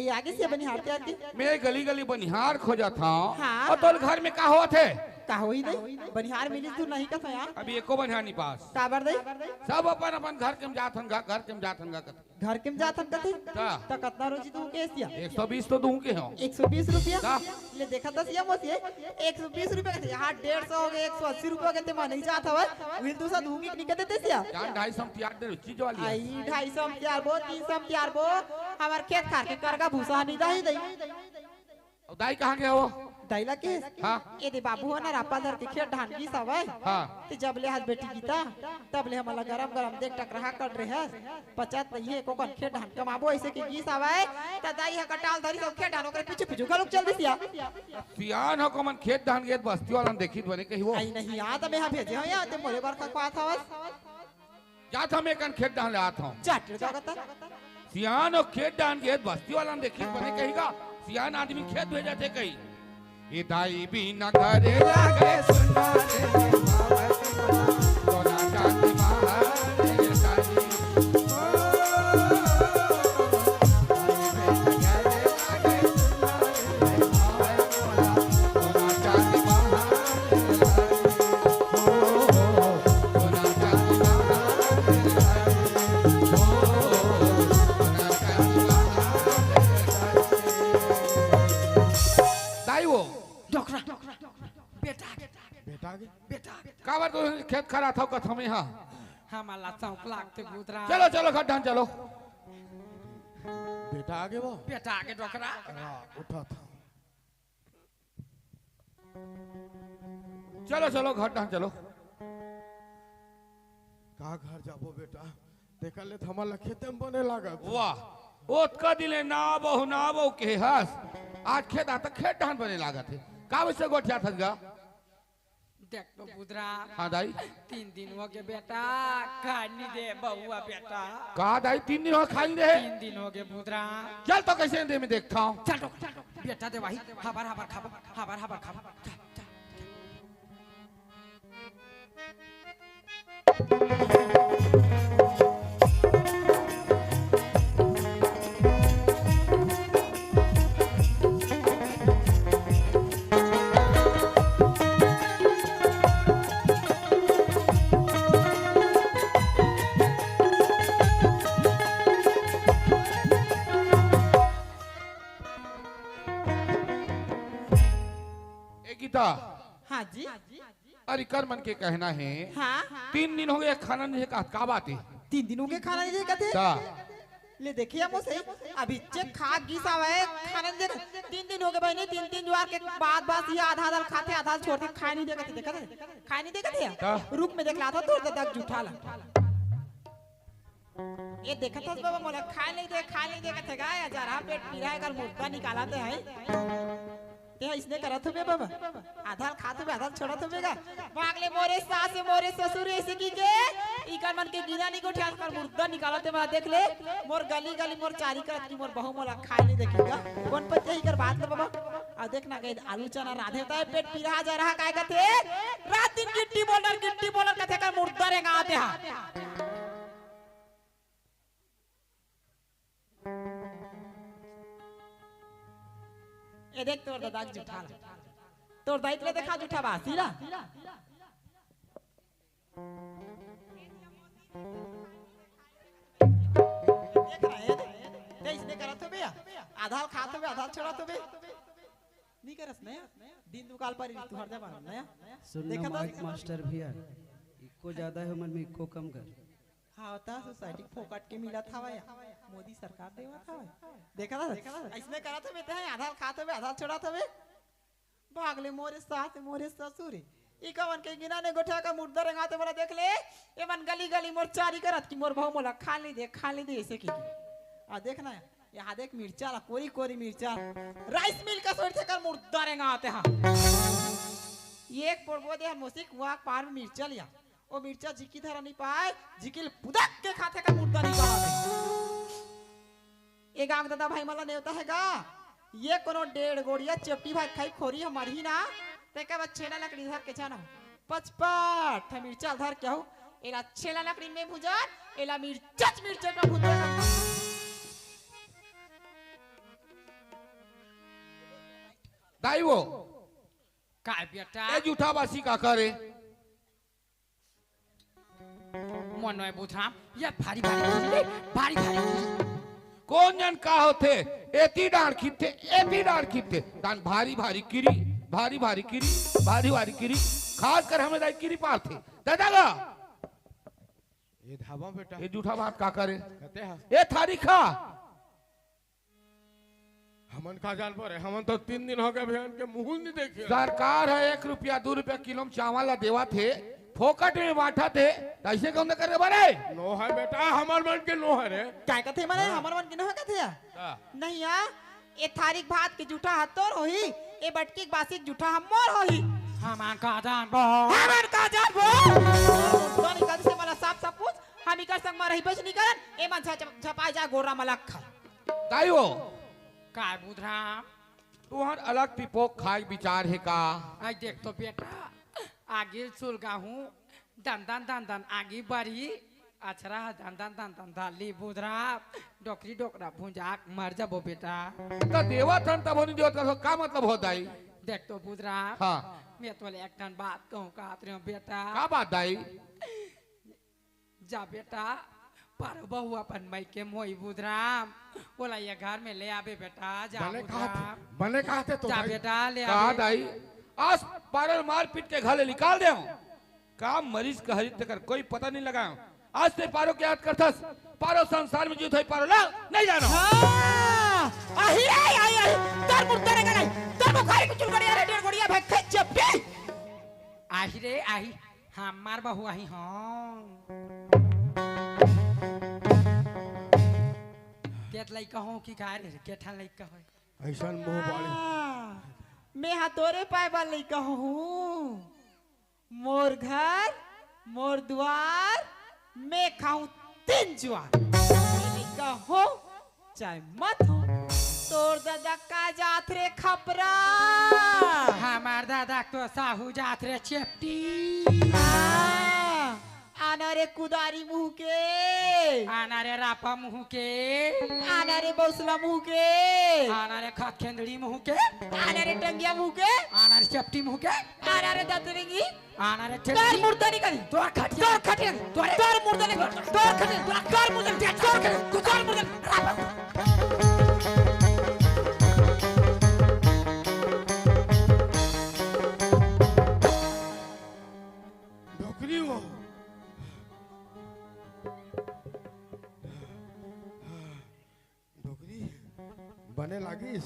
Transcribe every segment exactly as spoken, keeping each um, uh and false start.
ये आगे से बनिहार के आगे। मैं गली गली बनिहार खोजत हंव। हाँ। अउ तोर घर में का होत हे? का होही दई? बनिहार मिलिस तू नहीं कथस यार। अभी एको बनिहार नहीं पास। काबर दई? सब अपन अपन घर के में जात हन गा, घर के में जात हन गा कथे। घर के में जात हन कथे? का? त कतना रोजी दूं कहे हस या? एक सौ बीस तो दूं कहे हंव। एक सौ बीस रुपया? का? ले देखत हस या मोसी, एक सौ बीस रुपया कथे, यहाँ डेढ़ सौ हो गे, एक सौ अस्सी रुपया हो गे, ते मा नहीं जात हवय, उही दूसरा दूंगी कि नहीं कथे हस या? जान ढाई सौ में तियार दे, चीज वाली हे। आई, ढाई सौ में तियार बो, तीन सौ में तियार बो, हमर खेत खार के करगा भूसा नहीं दाही दई। अउ दाई कहाँ गे हव? दाई ला के? हाँ। ए दे बाबू हो ना, रापा धर के खेत ढान गिस हवय। हाँ। ते जब ले हस बेटी गीता, तब ले हमन ला गरम गरम देख टकराहा कर रेहेस। पचत नइये एको कन खेत ढान कमाबो अइसे के गिस हवय, त दाई ह कटाल धरिस अउ खेत ढान ओकरे पीछू पीछू घलोक चल दिस या। सियान हो, कोमन खेत ढान गे त बस्ती वाला न देखिस बने कही वो। आई नहीं, आ त मैं ह भेजे हंव या, ते मोरे बर खखवात हवस। जात हंव मैं कन खेत ढान ले आत हंव। चट जागत। सियान हो, खेत ढान गे त बस्ती वाला न देखिस बने कही गा। सियान आदमी खेत भेजत हे कही। ए दाई बिना घरे लागे सुन्ना रे, सोना चांदी महारे दाई। ओ, दाई बिना घरे लागे सुन्ना रे, सोना चांदी महारे दाई। ओ, सोना चांदी महारे दाई। ओ, सोना चांदी महारे दाई। दाई वो। डोकरा। बेटा आगे। बेटा आगे। बेटा आगे। काबर तो खेत खराथव कथव में हा। हमला चौक लागते बुदरा। चलो, चलो, घर ढान चलो। बेटा आगे वो। बेटा आगे डोकरा। हाँ, उठा था। चलो, चलो, घर ढान चलो। का घर जाबो बेटा? तेकर ले त हमन ल खेते म बने लागत। वाह, ओतका दिन ले ना बहू, ना बहू कहे हस, आज खेत आ त खेत ढान बने लागत हे। का वइसे गोठियात हस गा? देख तो बुदरा। हाँ दाई। तीन दिन हो गे बेटा, खाय नी दे बहुआ बेटा। का दाई, तीन दिन हो खाय नी दे? तीन दिन हो गे बुदरा। चल तो कइसे दे में देखथंव। चल तो, चल तो। बेटा देवाही, हबर हबर खाबो, हबर हबर खाबो। चल, चल। ए गीता। हाँ जी। अरे कर मन के कहना हे। हाँ। तीन दिन हो गे खाना नहीं हे का, का बात हे? तीन दिन हो गे खाना नहीं हे कथे? का? ले देखिए मोसी, अभी चेक खा गिस हवय, खाना नहीं दे। तीन दिन हो गे बहिनी, तीन तीन जुवार के बाद बस ये आधा आधा खाथे, आधा छोड़थे, खाय नहीं दे कथे, देखत हे? खाय नहीं दे कथे? का? रुख में देख ला था, तोर ददा के जूठा ला। ए देखत हस बाबा, मोला खाय नहीं दे, खाय नहीं दे कथे गा, या जरा पेट पीरा हे, एकर मुर्दा निकालत हे। ते ह इसने करत होबे बाबा, आधा ल खात होबे, आधा ल छोड़त होबे गा। भाग ले मोरे सास, मोरे ससुर, अइसे कहिके इकर मन के गिना नहीं गोठियात, एकर मुर्दा निकालत हे। मैं देख ले, मोर गली गली मोर चारी करत कि मोर बहू मोला खाय नहीं देखे गा। कोन पतिया इकर बात ल बाबा? अउ देख ना गई आलू चना रांधे त पेट पीरा जा रहा, काय कथे? रात दिन गिट्टी बोलर, गिट्टी बोलर कथे, एकर मुर्दा रेंगात हे। ए देख तोर ददा के जूठा ला। तोर दाई के ले देखा जूठा बासी ला। देख रहा है, ते इसने करत होबे या? आधा ल खात होबे, आधा ल छोड़त होबे। नहीं करस नया, दिन दुकाल पर ही तू हर जगह नया। सुन ना देखा तो माइक मास्टर भैया, इको ज्यादा हे उमर में, इको कम कर। हाँ, त सोसाइटी के फोकट के मिलत हवय, मोदी सरकार देवत हवय। देखा था? अइसने करत हवे ते, आधा ल खात हवे, आधा ल छोड़त हवे। भाग ले मोरे सास, मोरे ससुर। ई कवन के गिना ने गोठा का मुर्दा रेंगात हे, मोला देख ले। ए मन गली गली मोर चारी करत कि मोर बहू मोला खाय नहीं दे, खाय नहीं दे, अइसे कहिके। आ देख ना, यहाँ देख मिर्चा ला, कोरी कोरी मिर्चा। राइस मिल का सोच थे कर मुर्दा रेंगात हे। हाँ। ये एक पोड़बो दे हर मोसी कुआं के पार में मिर्चा लिया। ओ मिर्चा झिकी धरा नहीं पाय, झिकिल पुदक के खाथे का मुर्दा नहीं पावे। ए गांव के ददा भाई मन ला नेवता हे गा, ये कोनो डेढ़ गोड़िया चेपटी भाई खाई खोरी ह मरही ना, तेकर बाद छेना लकड़ी धर के जाना। पचपट ठा मिर्चा धर के हो, एला छेना लकड़ी में भुंजन, एला मिर्चा च मिर्चा में भुंजन। दाई वो, काय बेटा? ए जूठा बासी का करे? मोर नोहे बुधराम, ये भारी भारी किरी रे, भारी भारी किरी। कोन जन का होथे? एती डांड़ खिपथे, एती डांड़ खिपथे। तहान भारी भारी किरी, भारी भारी किरी, भारी भारी किरी। खास कर हमर दाई किरी पारथे। दादा गा। ए धावा बेटा। ए जूठा बात का करे? कते हा? ए थारी खा। हमन का जान परे, हमन तो तीन दिन होगे भैया के मुंह नहीं देखे। सरकार ह एक रुपया, दू रुपया किलो म चावल ला देवत हे, फोकट में बांटत हे, त अइसे कौन करे बरे? नोहे बेटा, हमर मन के नोहे रे। काय कथे मने? हाँ। हमर मन के नोहे कथे या? का? नहीं या, ए थारी के भात के जूठा ह तोर होही, ए बटकी के बासी के जूठा ह मोर होही। हमन का जानबो? हमन का जानबो? तो नहीं कथे से मला साफ साफ पूछ, हम इकर संग म रहिबेच नहीं करन, ए मन झ-, झ-, झपाए जा गोरा मलक खा। दाई वो। काय बुधराम? तुहर अलग पिपोक खाए के विचार हे का? आई देख तो बेटा, आगी सुलगाहूं, दन दन दन दन आगी बरही, अछरा ह दन दन दन दन धरही बुधराम, डोकरी डोकरा भुंजा के मर जाबो बेटा। त देवत हन तब नहीं देवत का मतलब हो दाई? देख तो बुधराम, हाँ। मैं तोले एक ठन बात कहूं कहत रहेंव बेटा। का बात दाई? जा बेटा, पारो बहू अपन मइके म होही बुधराम, ओला ये घर में ले आबे बेटा, जा बने कहा थे, बुधराम। बने कहा थे तो जा भाई। बेटा, ले का आबे। दाई, आज पारो ल मार पीट के घर ले निकाल देंव। का मरीज कहरी तेकर कोई पता नहीं लगाएंव। आज ते पारो के याद करथस, पारो संसार में जीवित होही पारो ला नहीं जानो। हाँ, आही रे, आही, आही, तोर मुर्दा रे गलाई, तोर मुखारी कुचुल गड़िया रे, डेढ़ गोड़िया भाई खेत चपटी। आही रे, आही। हमार बहू आही हो। केत लइका हो कि का रे? के ठन लइका हो? अइसन मुंह बाड़ी। हाँ, मैं हा तोरे पाए बर लइका हूँ। मोर घर, मोर दुआर, मैं खाऊं तीन जुआर। लइका हो, चाहे मत हो, तोर ददा का जात रे खपरा? हमार ददा तो साहू जात रे चेपटी। हाँ, आना रे कुदारी मुंह के। आना रे रापा मुंह के। आना रे बौसला मुंह के। आना रे खत खेंदड़ी मुंह के। आना रे टंगिया मुंह के। आना रे चेपटी मुंह के। आना रे दतरिंगी। आना रे तोर मुर्दा निकली। तोर खटिया। तोर खटिया। तोर, तोर मुर्दा निकली। तोर खटिया। तोर मुर्दा निकली। तोर खटिया। तोर मुर्दा निकली। डोकरी वो। डोकरी, बने लागिस?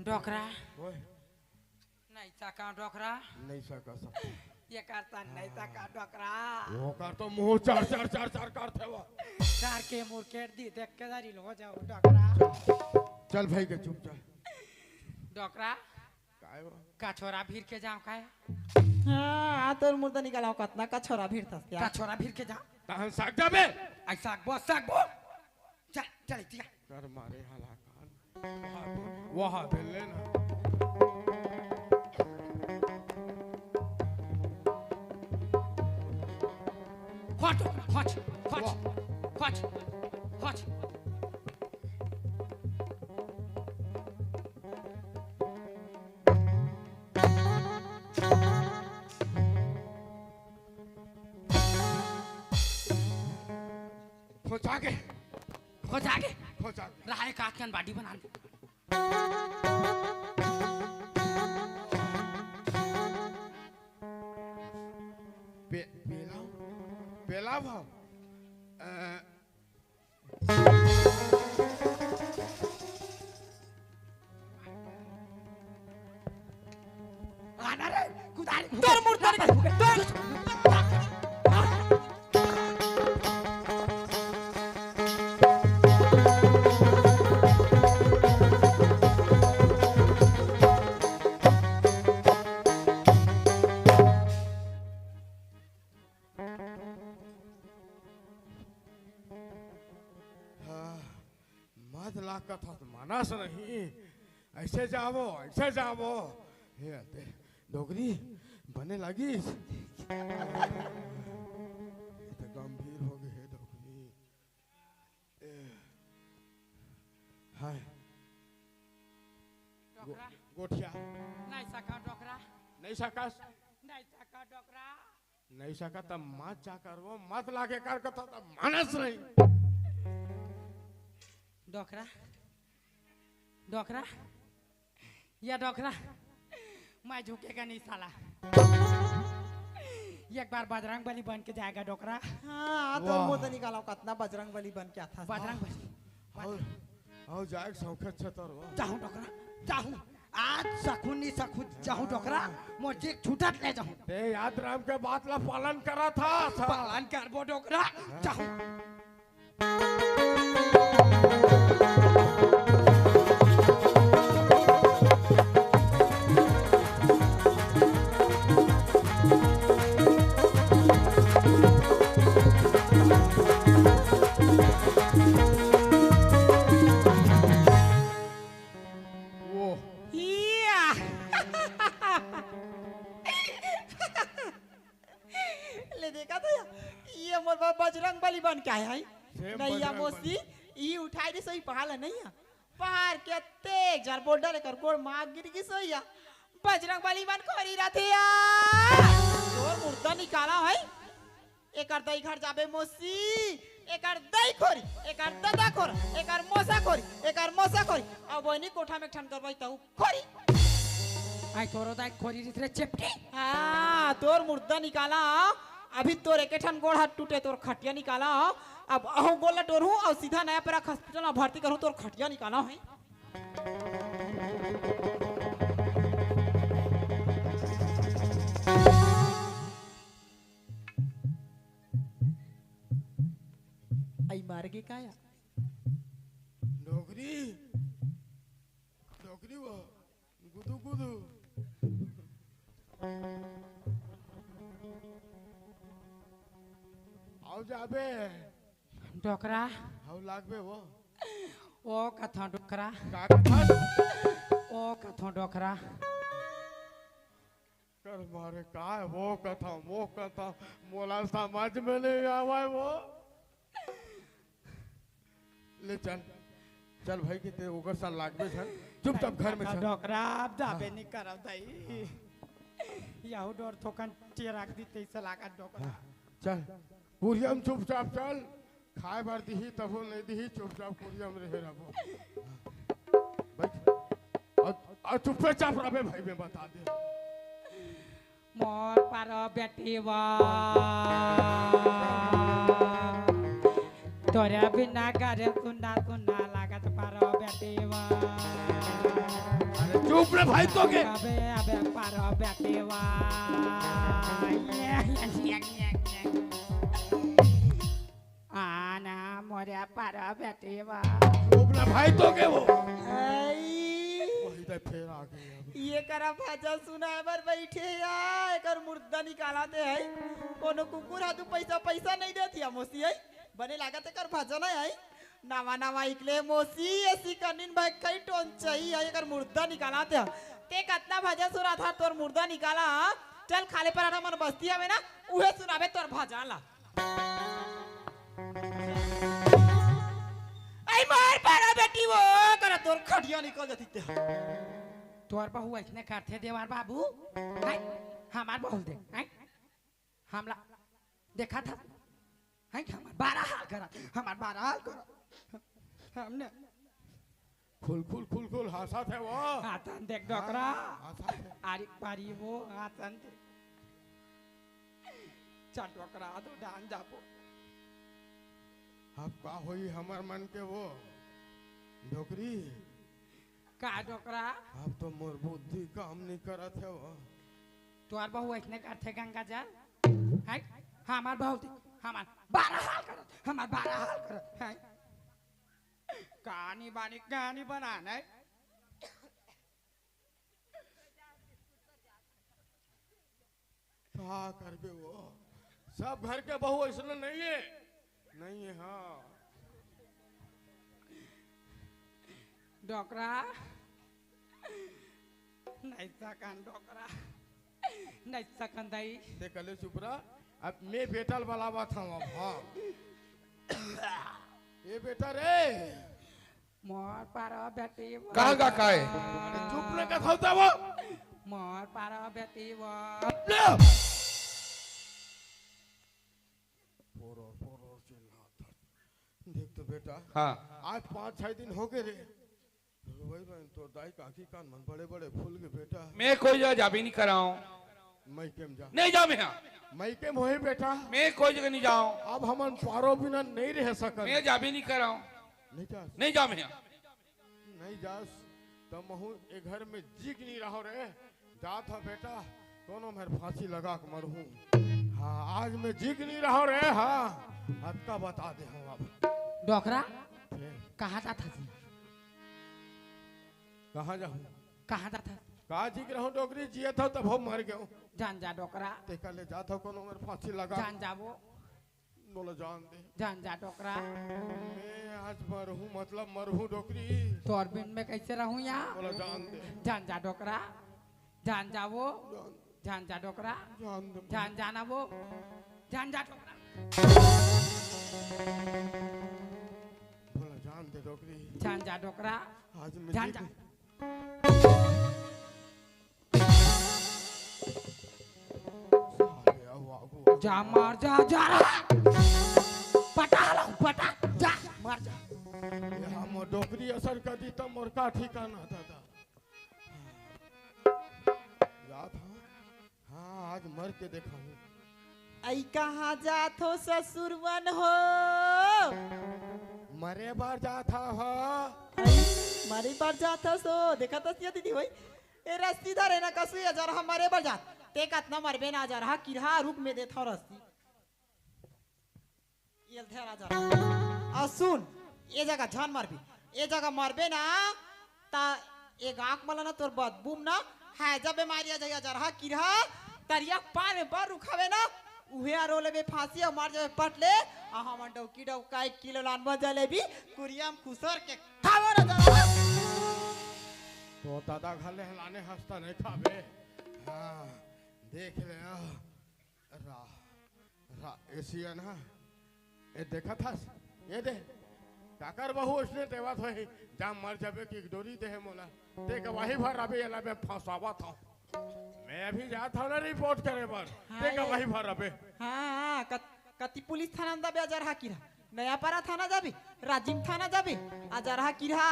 डोकरा। ओए। नहीं सका डोकरा। नहीं सका, सका। ये करता नहीं सका डोकरा। वो कर तो मुंह चार, चार, चार, चार करथे वो। चार के मुरकेट दी, देख के दारी लो जाओ डोकरा। चल भाई के चुप चल। डोकरा। काय हो? कछोरा भीर के जाओ काय? हाँ, आ तोर मुर्दा निकालाओ, कतना कछोरा भीरथस यार। कछोरा भीर के जाओ। तहन साग जाबे। आई साग बो, साग बो। चल, चल, चल। कर मारे हलाकान। वहाँ दे, वहाँ दे लेना। खोच, खोच, खोच, वाह। खोच, खोच। खोचा के। खोचा के। खोचा के। रहाय का कन बाडी बना ले। पे-, पेला, पेला भाव। अ, आना रे, कुदारी। तोर मुर्दा निकल, तोर। हाँ, मत ला कथस मानस नहीं। अइसे जाबो, अइसे जाबो। हे अते, डोकरी, बने लागिस? ये तो गंभीर हो गए हे डोकरी। हाय। गो-, डोकरा। गोठिया। नहीं सका डोकरा। नहीं सकस? नहीं सका डोकरा। नहीं सका त मत जा करबो, मत लागे कर कथा त मानस नहीं। डोकरा, डोकरा, या डोकरा, मैं झुकेगा नहीं साला। एक बार बजरंग बली बन के जाएगा डोकरा। हाँ, तो वाह। मुंह तो निकालो, कितना बजरंग बली बन के आता है। बजरंग बली। और, और जाए के शौक है छतर हो। जाहूं डोकरा, जाहूं। आज सकूं नहीं सकूं, जाहूं डोकरा, मोर जी छूटत ले जाहूं। ते याद राम के बात ला पालन करा था, था। पालन करबो डोकरा, जाहूं। वो। या। ले देखा तो या, ये मोर बा-, बजरंग बली बन के आया है। सेम नहीं या बजरंग मोसी, बली। ई उठाई दे सोई पहाड़ नहीं है। पहाड़ के तेज जर बोल्डर एकर गोड़ मार गिर गिस सोई या। बजरंग बली बन खोरी रथे या। तोर मुर्दा निकाला है। एकर दई घर जाबे मोसी, एकर दई खोरी, एकर ददा खोर, एकर मोसा खोरी, एकर मोसा खोरी। अब वही कोठा में ठन करवाई तहु खोरी। आई तोरो दाई खोरी रिस रे चेपटी। हाँ, तोर मुर्दा निकाला। अभी तोर एके ठन गोड़ हाथ टूटे, तोर खटिया निकाला। अब अहू गोड़ ला टोरहूँ और सीधा नया पराग हॉस्पिटल में भर्ती करहूँ, तोर खटिया निकाला है। आई मार के काया? डोकरी, डोकरी वो, गुदू गुदू। आओ जाबे। डोकरा। हाउ लागबे वो। ओ कथों डोकरा। का कथों? ओ कथों डोकरा। कर मारे का है वो कथों, वो कथों, मोला समझ में नहीं आवे वो। ले चल, चल भाई के ते ओकर साथ लागबे छन, चुपचाप घर में छन। डोकरा, अब जाबे हाँ। नहीं करब दाई। यहू डोर थोकन टेराक दी तैसे लागत डोकरा। हाँ, चल, कुरिया में चुपचाप चल, खाए बर दिही तभो नहीं दिही, चुपचाप कुरिया में रहे रहबो। बैठ। और, और चुप्पे चाप रहबे भाई, मैं बता दे। मोर पारो बेटी वा, तोरे बिना घरे सुन्ना सुन्ना लागत पारो बेटी वा। अरे चुप रे भाई तो के। अबे, अबे पारो बेटी वा। ये, ये, ये, ये, ये। आना मोरे पारा बेटी बा। चुप ना भाई तो के वो। आई। वही तो फेर आ गई अब। ये करा भजन सुनाए बर बैठे या, एकर मुर्दा निकाला दे है। कोनो कुकुर हा तू पैसा, पैसा नहीं देती है मोसी है। बने लागत एकर भजन है, है। नवा नवा इकले मोसी, ऐसी कनिन भाई कई टोन चाहिए है, एकर मुर्दा निकाला दे। ते कतना भजन सुना था, तोर मुर्दा निकाला, हाँ? चल खाले पराठा मन बस्ती हवे ना, उहे सुनाबे तोर भजन ला। आई मार पारा बेटी वो, करा तोर खटिया निकल जाती ते। तोर बहू ऐसने करथे देवर बाबू, हैं? हमार बहू दे, हैं? हमला देखा था, हैं? हमार बारा हाल करा, हमार बारा हाल करा। हमने खुल, खुल, खुल, खुल, हंसत हे वो। हाथन देख डोकरा। हाँ, हंसत हे। आरी पारी वो हाथन देख। चल डोकरा, तो डान जाबो। अब का होई हमर मन के वो डोकरी? का डोकरा? अब तो मोर बुद्धि काम नहीं करत हे वो। तोर बहू ऐसने करथे गंगा जल? हैं? हमार बहू देख, हमार बारा हाल करत, हमार बारा हाल करत, हैं? कहानी बानी कहानी बनाना है। का करबे वो? सब घर के बहू ऐसने नहीं है, नहीं है, हाँ। डोकरा, नहीं सकन डोकरा, नहीं सकन दाई। ते कले चुप रह, अब मैं बेटा ल बलावत हूँ अब, हाँ। ये बेटा रे, मोर पारा बेटी बर। कहाँ का काय? चुप न का खौता वो। मोर पारा बेटी बर। पोरो, पोरो चिल्लात। देख तो बेटा, हाँ। आज पाँच छह दिन हो गए रे। रोई बहन, तोर दाई काकी कान मन बड़े बड़े फूल के बेटा। मैं कोई जगह जाबे नहीं कराऊं। मइके में जा। नहीं जाऊं मैं। मइके में होही बेटा। मैं कोई जगह नहीं जाऊं। अब हमन पारो बिना नहीं रह सकन। मैं जाबे नहीं कराऊं। नहीं जा। नहीं जाऊं मैं। नहीं जास, त महू ए घर में जीक नहीं रहो रे। जात हो बेटा, कोनो मेर फांसी लगा के मरहूं। हाँ, आज मैं जीक नहीं रहो रे। हाँ, अतका बता दे हम अब। डोकरा, फिर? कहाँ जात हस? कहाँ जाहूं? कहाँ जात हस? का जीक रहूं डोकरी, जियत हो तब हम मर गयो। जान जा डोकरा। तेकर ले जात हो कोनो मेर फांसी लगा। जान जाबो। मोला जान दे। जान जा डोकरा। मैं आज मरहूं, मतलब मरहूं डोकरी। तोर बिन मैं कैसे रहूं यहाँ? मोला जान दे। जान जा डोकरा। जान जा वो। जान दे। जान जा डोकरा। जान दे। जान जाना वो। जान जा डोकरा। मोला जान दे डोकरी। जान जा डोकरा। आज मैं जान जीत जा। साले, आओ, आओ। जा, मर जा, जा रहा। पटा लो, पटा, जा, मर जा। ये हम डोकरी असर कर दी, तब मोर का ठिकाना, दादा। जात हूँ। हाँ, आज मर के देखा हूँ। अई, कहाँ जात हो ससुरवन हो? मरे बर जात हो। अई, मरे बर जात हो सो। देखत हस ये दीदी होई। ए रस्सी धरे ना कसुई, अजरहा मरे बर जात। ते कतना मरबे ना अजरहा, किरहा रुख में देथव रस्सी। ये धर अजरहा। आ सुन, ए जगह झन मरबे। ए जगह मरबे ना, त ए गाँक मला ना तोर बदबू म ना, हैजा बेमारी आ जाही अजरहा, किरहा, तरिया पार में बर रुखावे ना, उहे अरो लेबे फांसी अउ मर जाबे पट ले, आ हमन डौकी डौका एक किलो लानबो जलेबी, कुरिया म खुसर के खाबो ना अजरहा। तो दादा घर ले लाने हस त नहीं खाबे। हाँ, देख ले, आ, रा, रा, एसिया ना, ए देखत हस, ये दे, काकर बहू उसने देवत होही, जा मर जाबे कि एक डोरी देहे मोला, ते गवाही भर रबे, एला मैं फंसावत हूँ। मैं अभी जात हूँ ना रिपोर्ट करे बर, हाँ, ते ये गवाही भर रबे। हाँ, हाँ, कत, कति पुलिस थाना में दबे अजरहा किरहा। नयापारा थाना जाबे, राजिम थाना जाबे, अजरहा किरहा,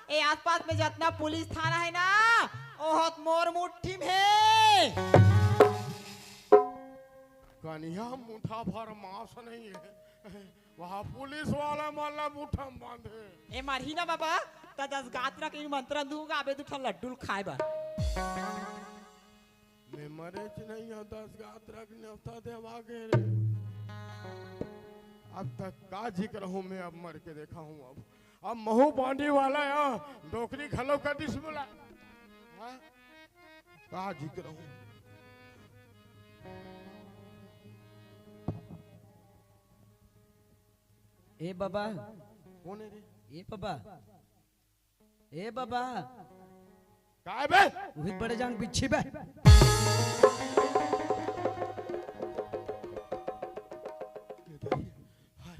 ए आसपास में जतना पुलिस थाना हे ना, ओहत मोर मुट्ठी में हे। कनिहा मुठा भर मांस नहीं हे, वहाँ पुलिस वाला मन ला मुठा में बांधे। ए मरही ना बाबा, त दस गात रख निमंत्रण दूंगा, अबे दू ठन लड्डू ल खाए बर। मैं मरेच नहीं हूँ, दस गात रख नेवता देवा गे रे। अब तक का जिक्र हूँ मैं, अब मर के देखा हूँ। अब, अब महू बांडी वाला या डोकरी घलो कर दिस बोला। हाँ? का जिक्र हूँ। ए बाबा। कौन है रे? ए बाबा। ए बाबा। काय बे? उही बड़े जान बिच्छी बे। हाय,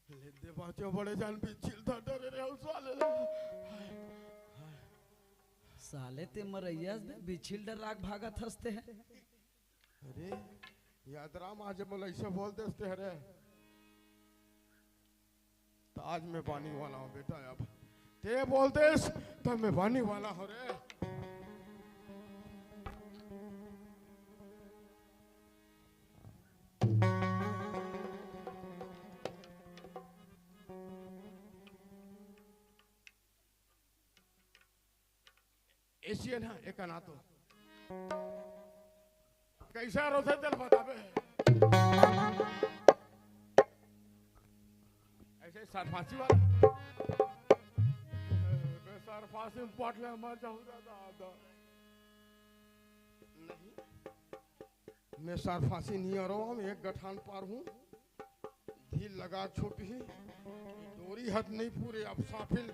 ले दे बाँचो बड़े जान बिच्छी ल धर डरे रे, उस वाले ले। हाय, हाय। साले ते मरैया बे, बिच्छी ल डरा के भागत हस ते। अरे, यादराम आज मोला ऐसे बोल देस ते हरे। त आज मैं बानी वाला हूँ बेटा, अब ते बोल देस, त मैं बानी वाला हूँ रे। एशियन है, एक ना तो। कैसा रोथे तेल बताबे? ऐसे सरफासी वाला। मैं सरफासी में पट ले मर जाऊँ दादा, दादा। नहीं। मैं सरफासी नहीं आ रहा हूँ, एक गठान पार हूँ। ढील लगा छूट ही, डोरी हद नहीं पूरे, अब साफिल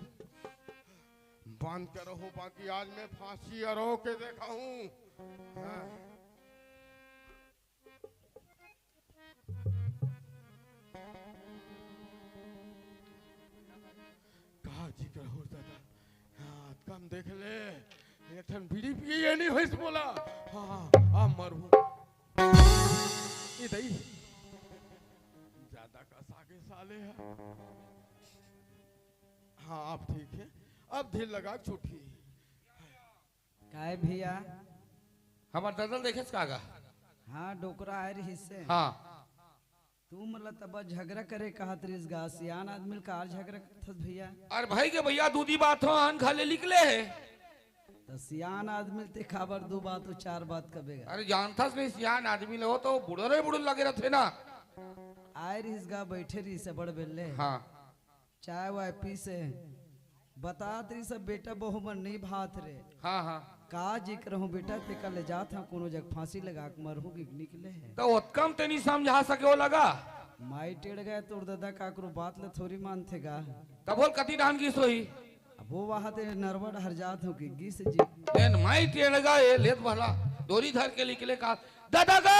बांध के रहो, बाकी आज मैं फांसी अरो के देखा हूँ। हाँ। कहा जिक्र हो देख ले, एक ठन बीड़ी पिए ये नहीं होइस मोला। हाँ, हाँ, अब मरहूँ। ए दई, ज्यादा कसा के साले ह। हाँ, अब ठीक हे, अब धीर लगा छुटही। काय भैया? हमर ददा ल देखेस का गा? हाँ, डोकरा आय रहिस हे। हाँ। तू मोला तब झगरा करे कहत रहिस गा, सियान आदमी ल कार झगरा करथस भैया? अरे भाई के भैया, दूधी बात हो, अन घर ले निकले हे। त सियान आदमी ल ते काबर दू बात हो, चार बात कबे गा? अरे जानथस नहीं, सियान आदमी ल हो तो बुढ़रे बुढ़ लगे रथे ना। आय रहिस गा, बैठे रहिस हे बड़ बेल्ले। हाँ। चाय वाय पीस हे, बतात रहिस हे, बेटा बहू मन नहीं भात रे। हाँ, हाँ। का जी करहूँ बेटा, तेकर ले जात हँव कोनो जग फांसी लगा के मरहूँ कि निकले हे। त ओतका म ते नहीं समझा सके ओ लगा। माई टेड़ गा, तोर ददा काकरो बात ल थोरी मानथे गा। त बोल कति डाहन गिस होही? अब वो वहाँ ते नरवा डहर जात हँव कि गिस जी। तेन माई टेड़ गा, ए लेत भला डोरी धर के निकले का। ददा गो!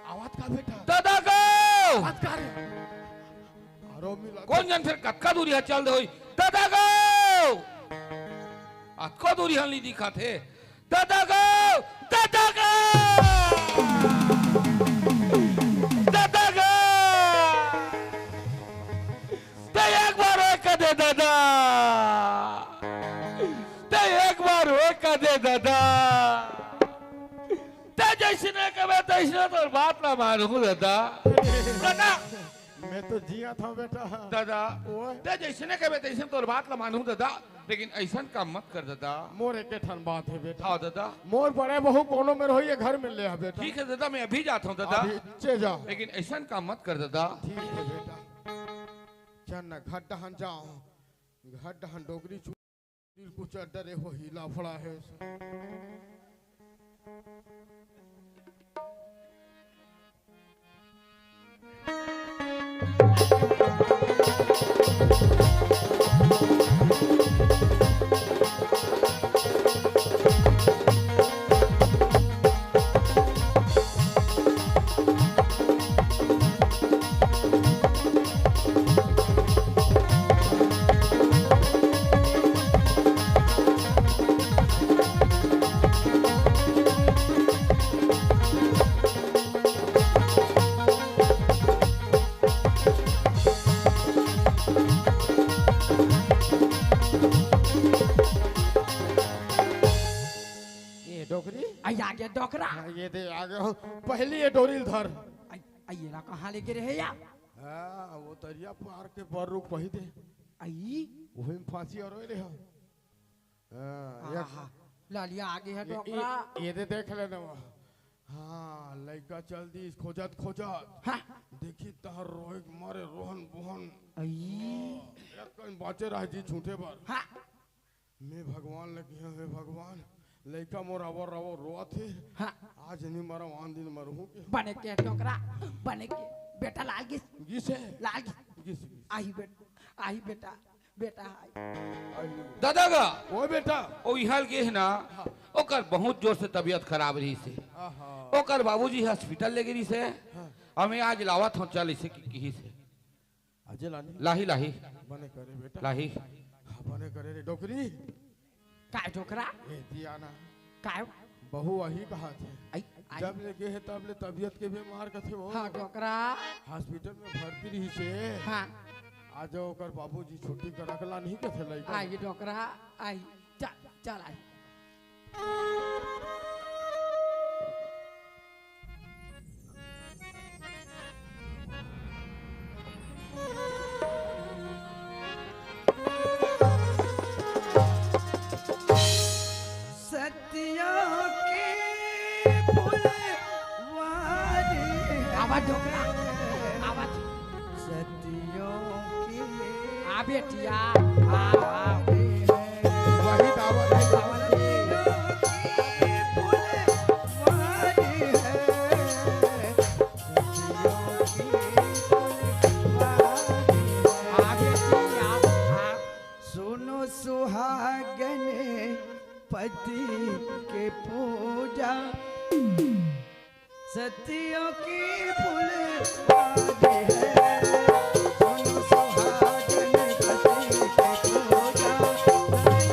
आवाज का बेटा? ददा गो! आवाज का रे? आरो मिला। कोन जन फेर कतका दूरी ह चल दे होही? ददा गो! अतको दूरी ह नहीं दिखत हे। ददा गो! ददा गो! ददा गो! ते एक बार ओए कह दे ददा। ते एक बार ओए कह दे ददा। ते जैसने कबे तैसने तोर बात ला मानहूँ ददा। ददा। मैं तो जियत हँव बेटा। ददा। ओए। ते जैसने कबे तैसने तोर बात ला मानहूँ ददा। लेकिन ऐसन काम मत कर ददा। मोर एके ठन बात हे बेटा। हाँ ददा। मोर बड़े बहू कोनो मेर होही, ये घर में ले आ बेटा। ठीक हे ददा, मैं अभी जात हँव ददा। अभी चे जा। लेकिन ऐसन काम मत कर ददा। ठीक हे बेटा। चल ना, घर डहन जाओ। घर डहन डोकरी चु-, दिल कुछ डरे होही, लाफड़ा हे। ए डोकरी। आई आ गया डोकरा। हाँ, ये दे आ गया। पहली ये डोरी ल धर। आई, आई, एला कहाँ लेगे रहे या? हाँ, वो तरिया पार के बर रुख वही दे। आई। वही में फांसी और ले हो। हाँ, ये आहा, लालिया आ गया ये, डोकरा। ये, ये दे देख लेना वो। हाँ, लइका चल दिस खोजत खोजत। हाँ। देखी तहर रोए के मारे रोहन बोहन। आई। एक कन बाँचे रह जी छूटे बर। हाँ। मैं भगवान ल किहा, हे भगवान, लइका मोर अवर अवर रोवत हे। हाँ। आज नहीं मरव, आन दिन मरहूँ के। बने के डोकरा, बने के। बेटा लाल गिस। गिस हे? लाल गिस। गिस, गिस। आही बेटा, आही बेटा, बेटा आही। ददा गा। ओ बेटा। ओ इहाँ ले गे हे ना, हाँ। ओकर बहुत जोर से तबीयत खराब रहिस हे। आहा। ओकर बाबूजी hospital लेगे रहिस हे। हाँ। अउ मैं आज लावत हँव, चल इसे कि-, किहिस हे। अजय लानी? लाही, लाही। बने करे बेटा। लाही। हाँ, बने करे रे डोकरी। काय डोकरा? ए, दिया ना। काय? बहू वही कहा थे। आई, आई। जब ले गे हे तब ले तबीयत के बीमार कथे वो। हाँ, डोकरा। Hospital में भर्ती रहिस हे। हाँ। आज ओकर बाबूजी छुट्टी करा के लानही कथे लइका। आई डोकरा, आई। चल, चल आई। सतिया के फुलवारी। आवाज डोकरा, आवाज। सतियों की आ बेटिया, आ, आ। वही दावत है। आ बेटिया, आ। सुनो सुहागन पति के पूजा। सतियों की फुलवारी है, सुनो सुहागन पति के पूजा।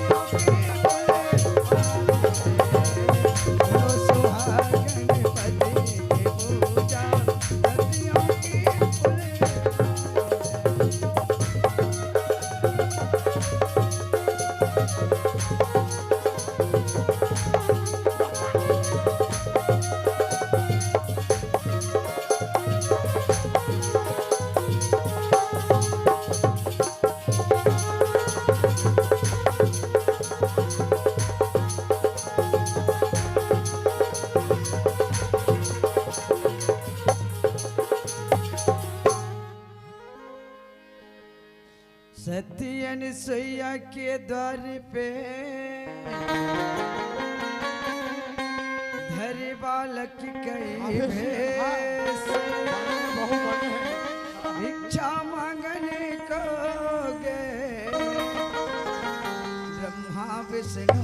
तियन सोइया के द्वार पे धरी बालक कई अबे, भेष। बहुत बड़े हैं। भिक्षा मांगने को गए ब्रह्मा विष्णु।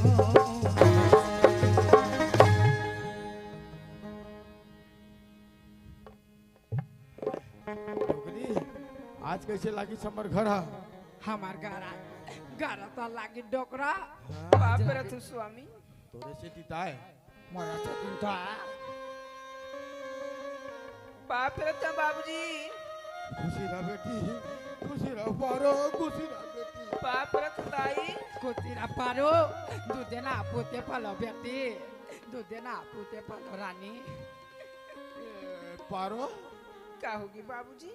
डोकरी, आज कइसे लागिस हमर घर हा? हमर घर आ, घर तो लागिस डोकरा। हाँ। बाप रे तू स्वामी। तोरे से तिताय। मोरा से तिताय। बाप रे तो बाबूजी। खुशी रह बेटी, खुशी रह पारो, खुशी रह बेटी। बाप रे तो दाई। खुशी रह पारो, दूध देना पोते पालो बेटी, दूध देना पोते पालो रानी। ए, पारो। का होगे बाबूजी?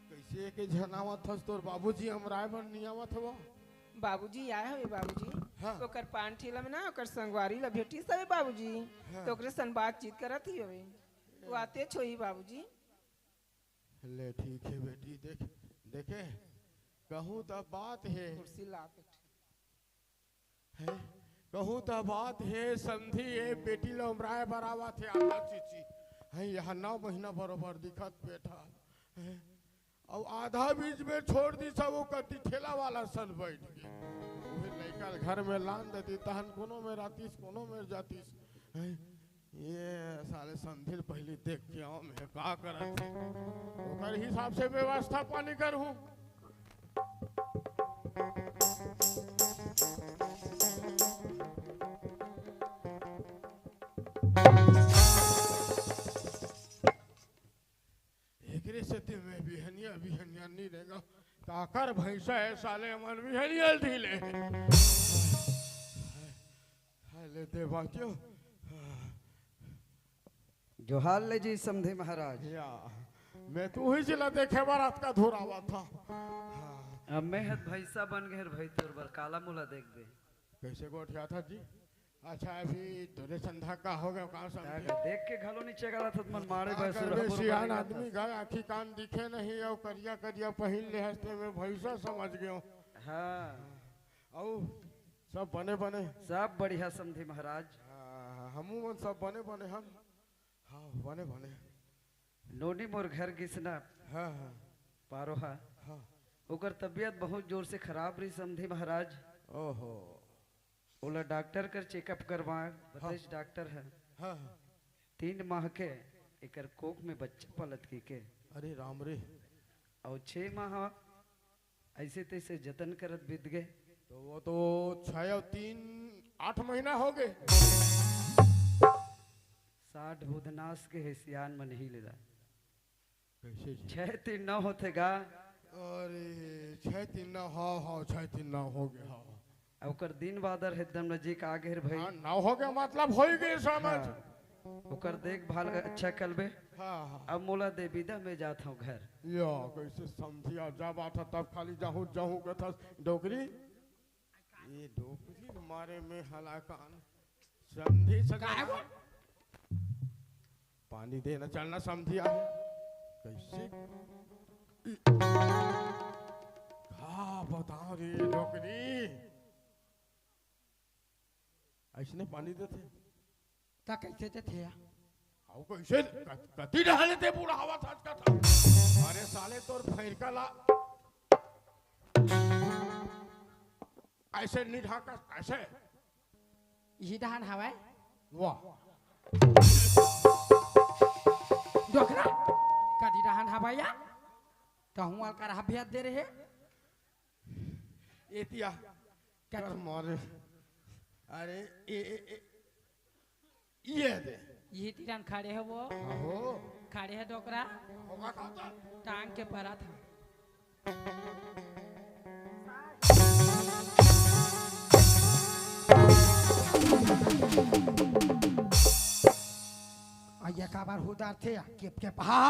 कइसे के झन आवत हस, तोर बाबूजी अमराय बर नइ आवत हवय? बाबूजी आय हवे बाबूजी। हाँ। ओकर पान ठेला में ना ओकर संगवारी ला भेटिस हवे बाबूजी। हाँ। त ओकरे सन बातचीत करत ही हवे। वो आते छोही बाबूजी। ले ठीक हे बेटी, देख, देखे, कहूँ त बात हे। कुर्सी ला बेटी। हैं? कहूँ त बात हे समधी, ए बेटी ल उमराए बर आवत हे आधा चीची। हैं, यहाँ नौ महीना बरोबर दिखत बेटा। हैं? अउ आधा बीच में छोड़ दिस, वो कति ठेला वाला सन बैठ गे। उही लइका ल घर में लान देतिस, तहन कोनो में रहतिस, कोनो में जातिस। हैं? ये साले समधी ल पहिली देख के आऊं मैं का करत हे। ओकर हिसाब से व्यवस्था पानी करहूं। एकरे सेती मैं बिहनिया, बिहनिया नी रेंगव। काकर भैंसा हे साले, मन बिहनिया ढीले। हाय ले देवा क्यों? जोहार ले जी समधी महाराज। या, मैं तो उही जिला देखे बर अतका दूर आवत हंव। हाँ। अब मैं हत भैंसा बन गए भाई, तोर बर काला मोला देखबे। कइसे गोठियाथस जी? अच्छा, अभी तोरे संधा का हो गया, का समझे? देख के घलो नीचे गलत हत मन मारे का बस करबे, सियान आदमी गा, आँखी कान दिखे नहीं, अउ करिया करिया पहिन ले हस ते, मैं भैंसा समझ गयो। हाँ। अउ सब बने बने? सब बढ़िया समधी महाराज। हाँ, हमू मन सब बने बने हन। हाँ, बने बने। नोनी मोर घर गिस ना। हाँ, हाँ। पारो हा। हाँ। ओकर तबीयत बहुत जोर से खराब रही समधी महाराज। ओहो। ओला डॉक्टर कर चेकअप करवाए, हाँ। बताइस डॉक्टर ह। हाँ, हाँ। तीन माह के एकर कोख में बच्चा पलत कहिके। अरे राम रे। अउ छह माह अइसे तइसे जतन करत बीत गे। तो वो तो छह अउ तीन, आठ महीना हो गे। साठ बुधनास के हे सियान मन ही लेला। कइसे जी? छह तीन नौ होथे गा। अरे, छह तीन नौ, हाँ, हाँ, छह तीन नौ हो गे, हाँ। अउ ओकर दिन बादर एकदम नजीक आ गे हे भाई। हाँ, नौ हो गे, मतलब हो ही गे समझ। हाँ। ओकर देखभाल अच्छा करबे। हाँ, हाँ। अब मोला दे बिदा, मैं जात हंव घर। या, कइसे समधी आ, जा बात हे, तब खाली जाहूं, जाहूं कथस, डोकरी। ये डोकरी मारे में हलाकान। समधी सगा काहे वो? पानी देना चलना समधी आहे। कइसे? का बताओ रे डोकरी? अइसने पानी देथे? त कइसे देथे या? अउ कइसे? क-, कति डहले ते बूढ़ा हवा था का था? अरे साले तोर फैरका ला। अइसे नहीं ढाका, अइसे। इही डहान हवय? वाह। डोकरा, कदी डहान हवय या? कहूँ अलकर हबियत दे रहे। एतिया। क्या कर मारे। अरे, ए, ए, ए, ये दे। ये तीरन खड़े हे वो। आहो। खड़े हे डोकरा। होगा खाता। टांग के परत हे। अइया काबर हुदारथे, केप केप हा।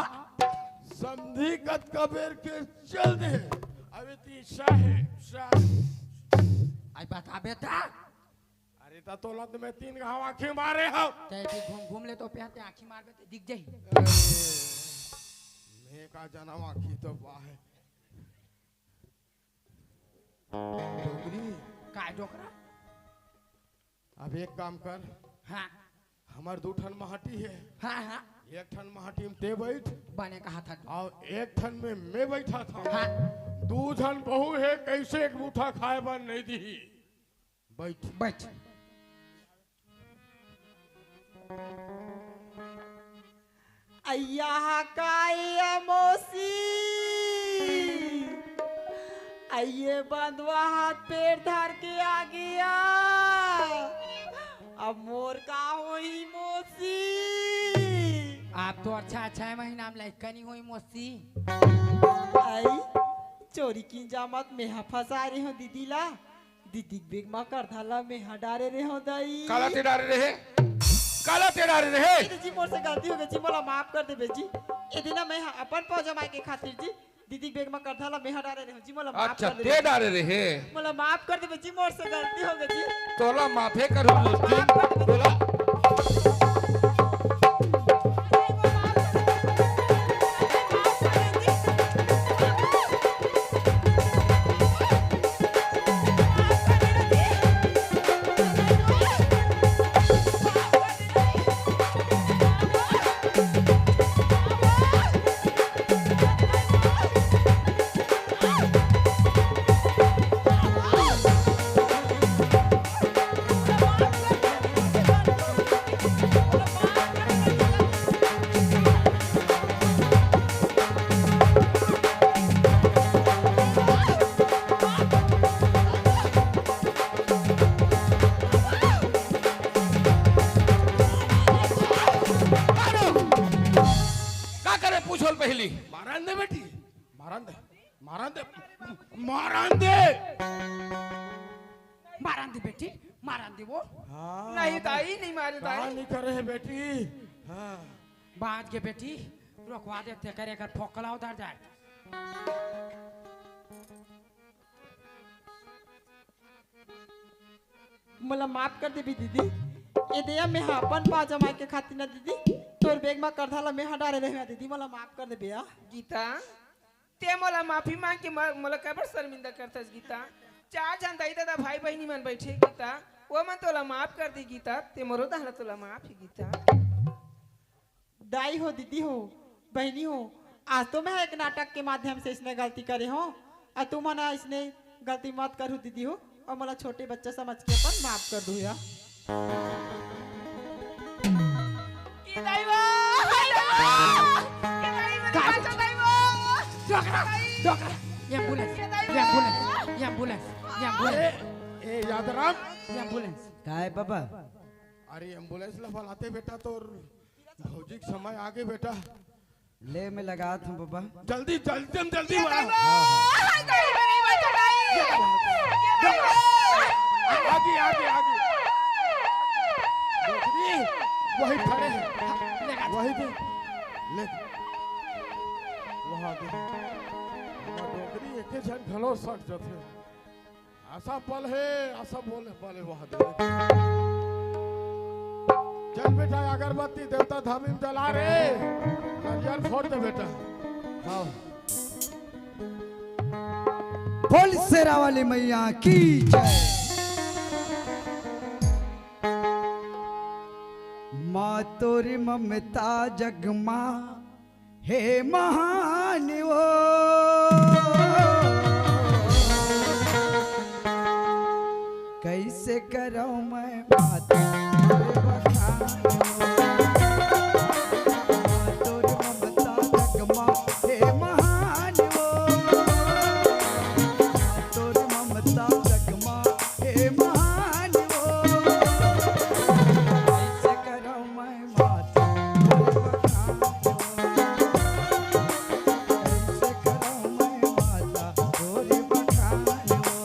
समधी कतका बेर के चल दे। अबे ती साहेब, साहेब। आई बताबे ता। अरे त तोला तो मैं तीन घाव आँखी मारे हव। ते भी घूम घूम ले तो प्यार ते आँखी मारबे ते दिख जाही। अरे, मैं का जानव आँखी तो पाहे। आ डोकरा। अब एक काम कर, हाँ। हमर दू ठन माटी हे। हाँ, हाँ। एक ठन माटी में ते बैठ। बने कहा था। अउ एक ठन में मैं बैठा था। हाँ। दू झन बहू हे, कैसे एक मुठा खाए बर नहीं दिही। बैठ। बैठ। अइया हा का ए मौसी, अइये बंदवा हाथ पैर धर के आ गया। अब मोर का होही मौसी? आप तो अच्छा, अच्छा है महीना में लइका नहीं होई मौसी। आई, चोरी की जामत में हा फंसा रहे हो दीदी ला। दीदी के बेग म करधा ला मेहा डारे रेहेंव दाई। काला ते डारे रहे? काला ते डारे रहे? ए जी, मोर से गलती हो गई जी, मोला माफ कर देबे जी। ए दिन मैं ह अपन पाँव जमाए के खातिर जी, दीदी के बेग म करधा ला मेहा डारे रेहेंव जी, मोला माफ अच्छा, कर देबे ते जी। डारे रहे? मोला माफ कर देबे जी, मोर से गलती हो गई जी। तोला माफे करूँ मुस्किन, माफ कर देबे जी। तोला। का करे पूछो ल पहली? मारन दे बेटी, मारन दे, मारन दे, मारन दे। मारन दे बेटी, मारन दे वो। हाँ, नहीं दाई, नहीं मारे का दाई। नहीं करे है बेटी? हाँ। बाज के बेटी, रोकवा दे, ते करे कर फोकला उधर जाए। मोला माफ कर देबी दीदी। ए दया में हा अपन पाँव जमाए के खातिर ना दीदी, तोर बेग मा करधा ला में हा डारे रहे दीदी, मोला माफ कर देबे आ। गीता, ते मोला माफी मांग के म-, मोला काबर शर्मिंदा करथस गीता? चार झन दाई ददा भाई बहिनी मन बैठे गीता, वो मन तोला माफ कर दी गीता, ते मोरो दहला तोला माफ ही गीता। दाई हो, दीदी हो, बहिनी हो, आज तो मैं एक नाटक के माध्यम से इसने गलती करे हो, अउ तुमन इसने गलती मत करहू दीदी हो, अउ मोला छोटे बच्चा समझ के अपन माफ कर दू या। ए दाई वो, ए दाई वो, ए दाई वो, काट। बचा दाई वो। डोकरा, दाई। डोकरा, एम्बुलेंस, ये दाई वो। Ambulance, ambulance, ambulance. ए, ए यादराम। एम्बुलेंस। काय बाबा? अरे एम्बुलेंस ला बुलाते बेटा, तोर भौजी के समय आगे बेटा। ले मैं लगात हूँ बाबा। जल्दी, जल्दी, जल्दी, जल्दी ये बना। दाई वो, दाई वो नहीं बचा दाई। ये दाई वो। आगे, आगे, आगे। डोकरी, वही खड़े हैं। वही दे। ले। वहाँ दे। डोकरी एक झन घलो सट जथे। आशा पल हे, आशा बोले, बोले, वाह दे। चल बेटा, अगरबत्ती देवता धामी में जला रे, नरियर फोड़ दे बेटा। हाँ। बोल शेरा वाली मैया की जय। माँ तोरी ममता जगमा हे महान वो, कैसे करौं मैं माता तोर बखान वो। माँ तोर ममता जगमा हे महान वो, माँ तोर ममता जगमा हे महान वो, कैसे करौं मैं माता तोर बखान वो। कैसे करौं मैं माता तोर बखान वो।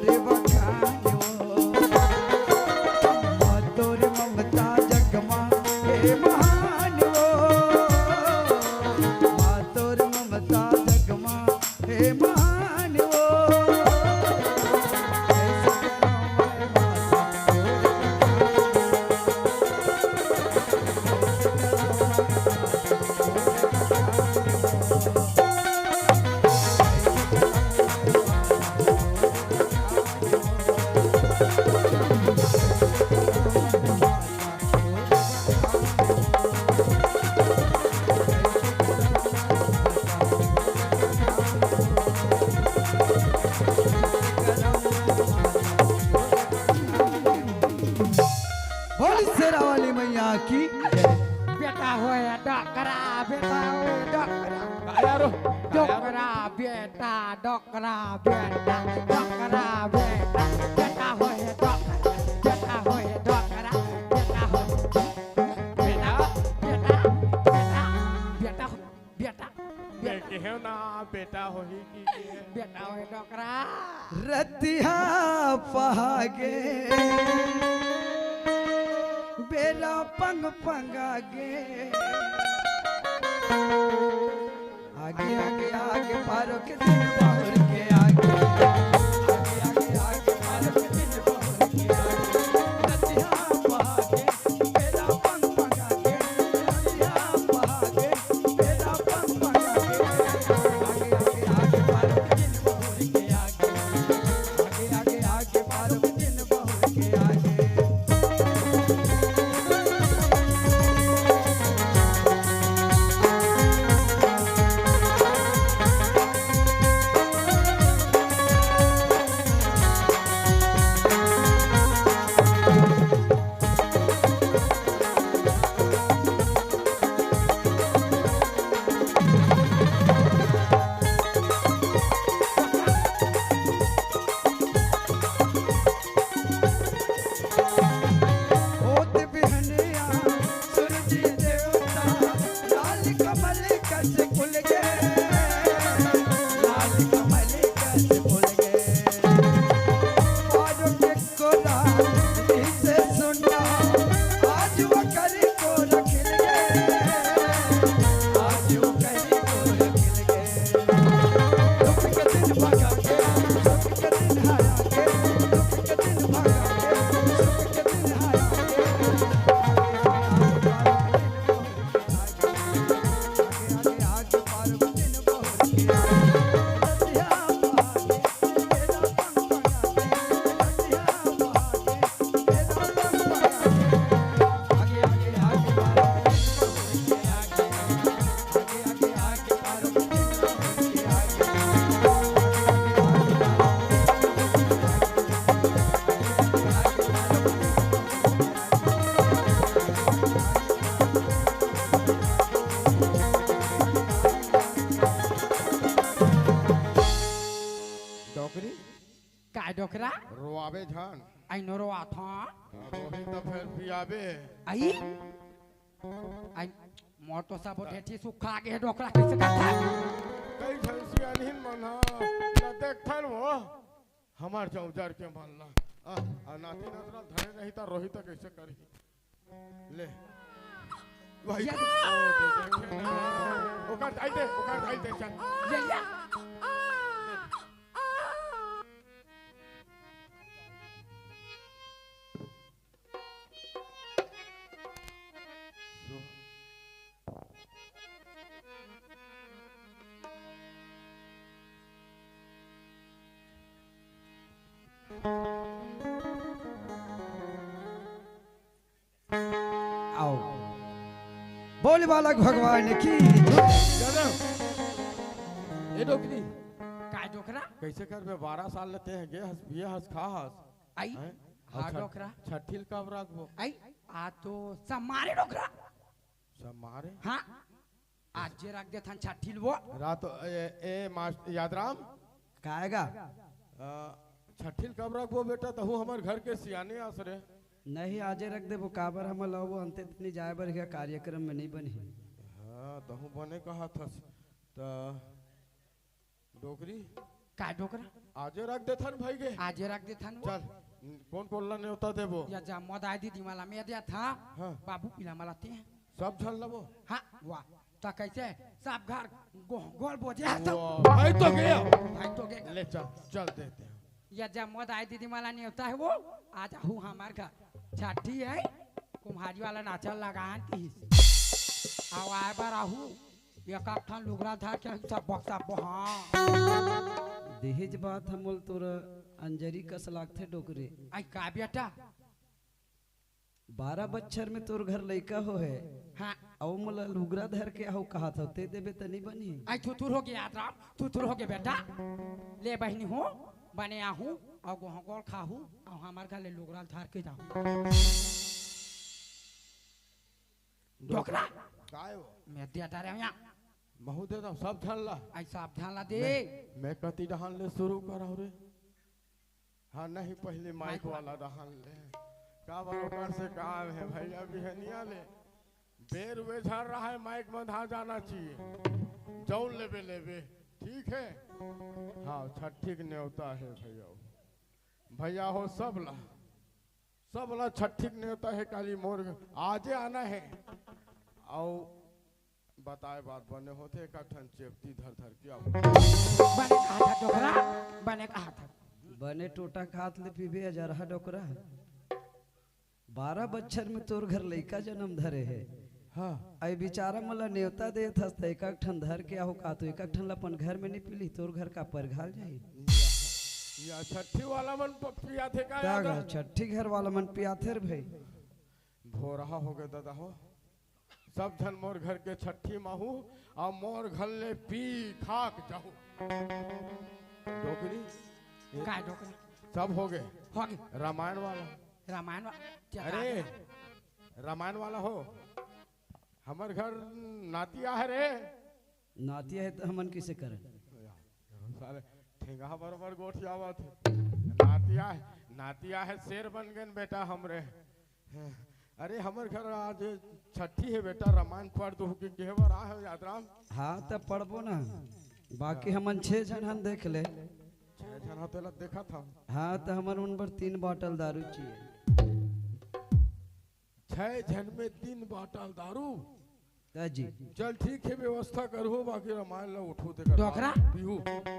रे बखान वो, माँ तोर ममता जग मा हे महान वो, माँ तोर ममता जग मा हे महान वो। बोल शेरा वाली मैया की जय। बेटा होय डोकरा, बेटा होय डोकरा। काया रो, काया रो। डोकरा बेटा, डोकरा बेटा, डोकरा बेटा, बेटा होय डोकरा, बेटा होय डोकरा, बेटा होय, बेटा, बेटा, बेटा, बेटा, बेटा। मैं कहेंव ना, बेटा होही कि के? बेटा होय डोकरा। रतिहा पहागे, बेरा पंग पंगागे। आगे, आगे, आगे, पारो के दिन बहुर के आगे। आगे, आगे, आगे, पारो के दिन बहुर के आगे। रतिहा पहागे, बेरा पंग पंगागे। रतिहा पहागे, होत बिहनिया सूरज देवता, लाल कमल कस फुल गे, लाल कमल कस फुल गे। और के कोरा से सुना, आज वो कर को रख ले, आज वो कर को रख ले। डोकरी? काय डोकरा? रोआबे झन। I know रोआथंव। रोही त फेर पियाबे। आई? आई, मोर तो सब ढेठी सुखा गे डोकरा, कइसे करथस? कई झन सियानहिन मन ह, न देखथन वो, हमर चौजर के मन ला। आ, आ नाती नतरा धरे नहीं त रोही त कइसे करही? ले। भाई, या। ओ, दे, दे, दे। ओकर दाई दे, ओकर दाई दे, चल। या, या। आओ। बोल बालक भगवान की जय। दादा, ए डोकरी। काय डोकरा? कइसे करबे? बारह साल ले तें गे हस, पिए हस, खा हस। आई? हैं? हाँ, अच्छा, डोकरा। छट्ठी ल कब रखबो? आई? आ तो समारे डोकरा। समारे? हाँ। आज जे रख देथन छट्ठी ल वो। रात, ए, ए, मास-, यादराम? काय गा? अ, छट्ठी ल कब रखबो बेटा? तहूँ हमर घर के सियाने अस रे। नहीं, आजे रख देबो, काबर हमन ल वो अंते तनी जाए बर हे, कार्यक्रम में नहीं बनही। हाँ, तहूँ बने कहत हस। त डोकरी, काय डोकरा? आजे रख देथन भाई के। आजे रख देथन वो। चल, कौन कौन ला नेवता देबो? या जा, मोर दाई दीदी मन ला मैं देत हँव। हाँ। बाबू पीला मन ला ते। सब झन लबो? हाँ, वाह। त कैसे? सब घर गो-, गोल बोजे हे सब। वाह, भाई तो गया। भाई तो गया। ले चल, चल देते हैं। या जा, मोर दाई दीदी मन ला नेवता हे वो, आ जाहू हमर घर। छट्ठी हे, कुम्हारी वाला नाचा ल लगान किहिस। अउ आय बर आहू, एक आध ठन लुगरा धर के सब बक्सा बो-, हाँ। दहेज बात ह मोला तोर अंजरी कस लागथे डोकरे। आई का बेटा? बारह बच्छर में तोर घर लइका होहे। हाँ। अउ मोला लुगरा धर के आहू कहत हव, ते देबे त नइ बनही। आई थुथुर होगे यादराम, थुथुर होगे बेटा। ले बहिनी हो, बने आहू, अउ गोहूँ गोल खाहू, अउ हमर घर ले लुगरा धर के जाहू। डोकरा। काय वो? मैं दे डारे हँव। महूँ दे दँव, सब झन ला। आई सब झन ला दे। मैं, मैं कति डहन ले शुरू करँव रे। हाँ, नहीं, पहिली माइक माइक वाला वाला। डहन ले। काबर ओकर से काम हे भइया, बिहनिया ले। बेर उबे झन रहय, माइक बंधा जाना चाहिए। जउन लेबे, लेबे। ठीक हे? हाँ, छट्ठी के नेवता हे भइया। भइया हो सब ला। सब ला छट्ठी के नेवता हे, काली मोर आजे आना हे। अउ बताए बात बने होथे, एक ठन चेपटी धर धर के आबो। बने कहा था डोकरा, बने कहा था। बने टोटा खात ले पीबे अजरहा डोकरा। बारह बच्छर में तोर घर लइका जनम धरे हे। हाँ। अई बिचारा मन ला नेवता देत हस त एक एक ठन धर के आहू का, तो एक एक ठन ला अपन घर में नइ पीली, तोर घर का परघाल जाही। या, या छट्ठी वाला मन प-, पियाथे का का यादव? गा, छट्ठी घर वाला मन पियाथे रे भई। भोरहा होगे दादा हो। सब झन मोर घर के छट्ठी म आहू, अउ मोर घर ले पी खा के जाहू। डोकरी, काय डोकरी? सब होगे। होगे। रामायण वाला। रामायण वा-, क्या अरे, बात हे? रामायण वाला हो, हमर घर नाती आहे रे। नाती आहे त हमन कइसे करन? साले ठेंगा बरोबर गोठियावत हे। नाती आहे, नाती आहे, शेर बन गेन बेटा हमरे। अरे, हमर घर आज छट्ठी हे बेटा, रामायण पढ़ दो के कहे बर आहे हो यादराम। हाँ, त पढ़बो ना, बाकी हमन छह झन हन, देख ले। छह झन हो तेला देखत हव। हाँ, त हमन उन बर तीन बाटल दारू चाहिए। छह झन में तीन बाटल दारू? त जी। चल ठीक हे, व्यवस्था करहू, बाकी रामायण ला उठू तेकर डोकरा? बाद पीहू।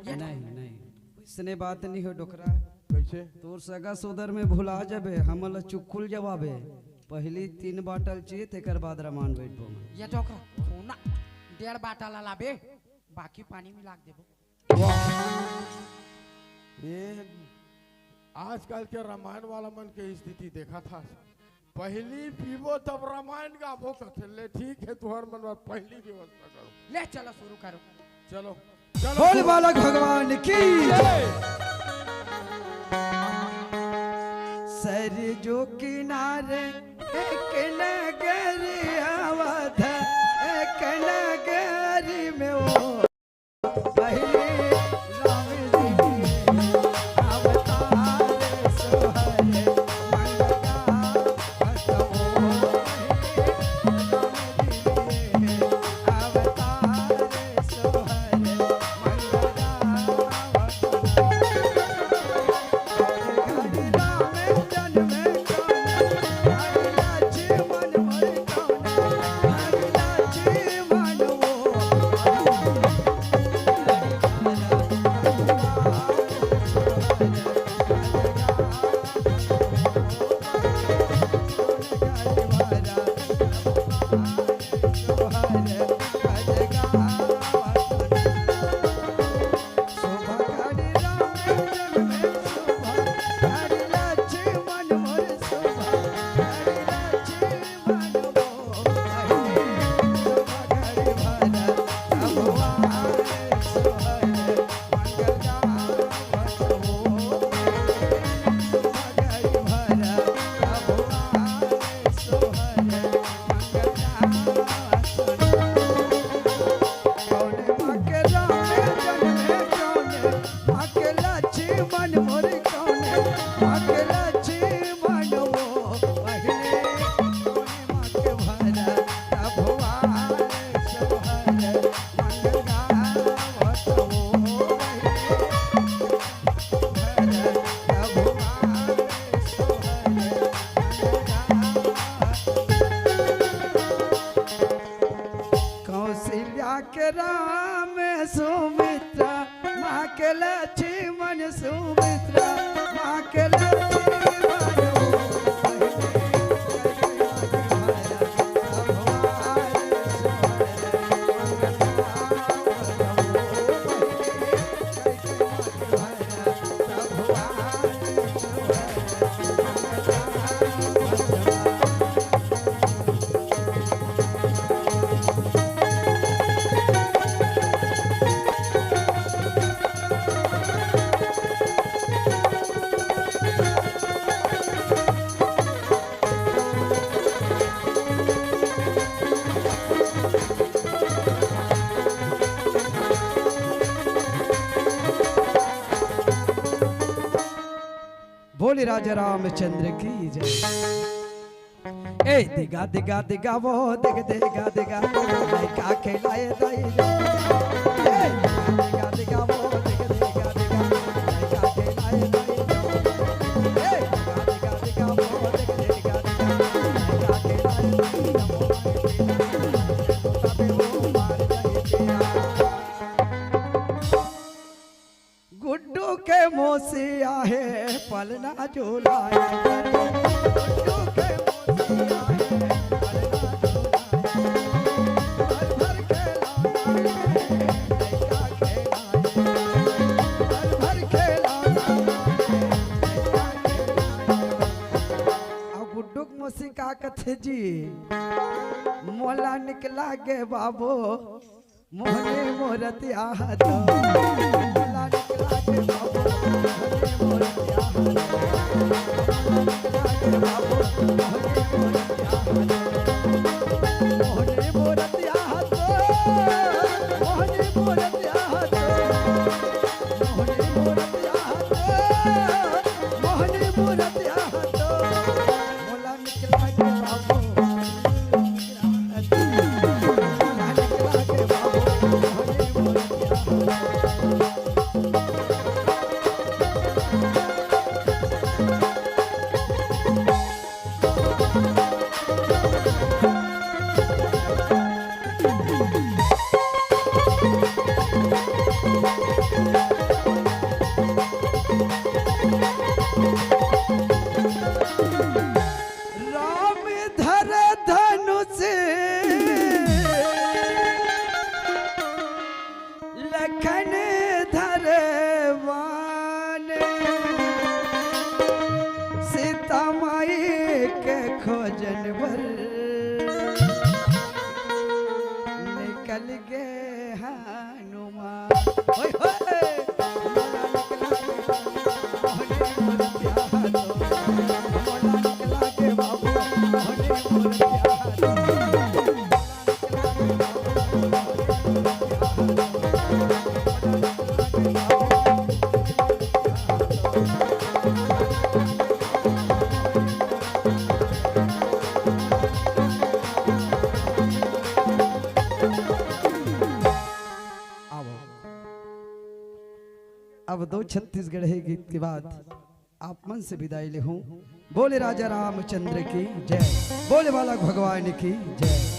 ये नहीं, नहीं, इसने बात नहीं हो डोकरा। कइसे? तोर सगा सोदर में भुला जाबे, हमन ला चुक्कुल जवाबे। पहिली तीन बाटल चाहिए, तेकर बाद रामायण बैठबो मैं। ये डोकरा, सुन ना, डेढ़ बाटल ला लाबे, बाकी पानी मिला के देबो। वाह। ये आजकल के रामायण वाला मन के स्थिति देखत हस। पहिली पीबो तब रामायण गाबो कथे। ले ठीक हे, तुहर मन बर पहिली व्यवस्था करो। ले चलो शुरू करो। चलो, चलो बोल शुरू। बालक भगवान की जय। सरजू किनारे एक नगरी अवध, एक नगरी में वो पहले राम जी अवतार सोहर मंगला बतमोहि। राम जी अवतार सोहर मंगला बतमोहि। राम जन्म काल लक्ष्मण वरदान। के राम सुमित्रा, माँ के लक्ष्मण सुमित्रा, माँ के लक्ष्मण। बोले राजा रामचंद्र की जय। ए दिगा दिगा दिगा वो दिग दिगा दिगा, लइका खेलाए दाई। ए दिगा दिगा दिगा वो दिग दिगा दिगा, लइका खेलाए दाई। ए दिगा दिगा दिगा वो दिग दिगा दिगा, लइका खेलाए दाई। गुड्डू के मौसी आहे पलना झूलाए। गुड्डू के मौसी आहे पलना झूलाए। भर भर के लाना रे, लइका खेलाए। भर भर के लाना रे, लइका खेलाए। अब गुड्डू के मौसी का कथे जी, मोला निकला गे बाबू, मोहनी मूरतिया तो। लाज लागे बाबू, मोहनी मूरतिया तो। लाज लागे बाबू, मोहनी मूरतिया तो। मोहनी मूरतिया तो। मोहनी मूरतिया तो। मोहनी मूरतिया तो। मोहनी मूरतिया तो। मोला निकला के बाबू। राम धर धनुष लखन धर बाण, सीता माई के खोजन बर निकल गे हनुमान। होय होय। आवो। अब दो छत्तीसगढ़ी गीत के बाद आप मन से विदाई लेहूं। बोले राजा रामचंद्र की जय, बोले बालक भगवान की जय।